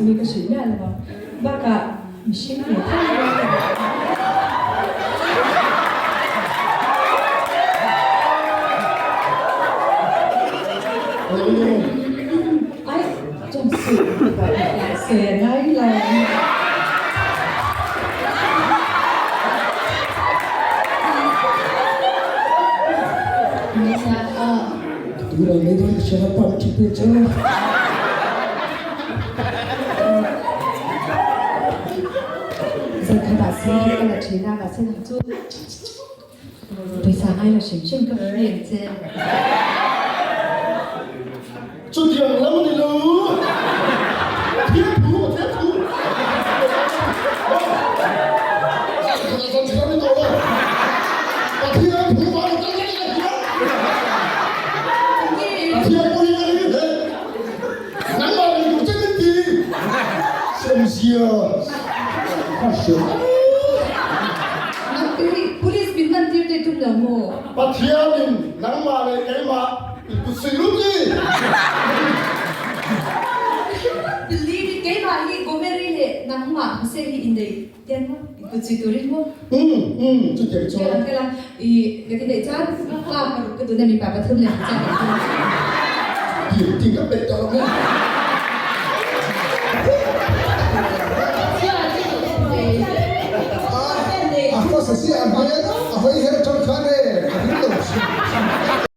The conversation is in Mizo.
hi ka hrilh miah lo ang. Bakah mihring ve tho a nia ka nih. Ai, chuan suih sawi a ngai lo. Tuiral nei dawn ka hria a pump ṭhi pek chu. Zan khatah si hi ka la ṭhin a, mahse nang chu pawisa ngai lo hrim hrim ka free ang che. Chutiang lam a ni lo. Thiam thu, thiam thu. Zan khatah zan ni tawh lo. Pathian thu vang a kal daih a hria. Pathian pawh hi a ring hle. Nangmah ring tur che min ti. Sawmzia ka hria. Police min man tir te tum lo maw? Pathianin nangmah leh keimah i kut suih lut ni. Believe it, keimah hi Gomeri leh nangmah Jose hi inneih tian maw? I kut suih turin maw? Umm umm chutiang chuan. Kela kela i ka ti neih chuan pa paruk ka dun a mipa pathum leh hmeichhia pathum. Ti ti ka pet tawh lo maw? A hmasa si a hmel a hawi her atang khan.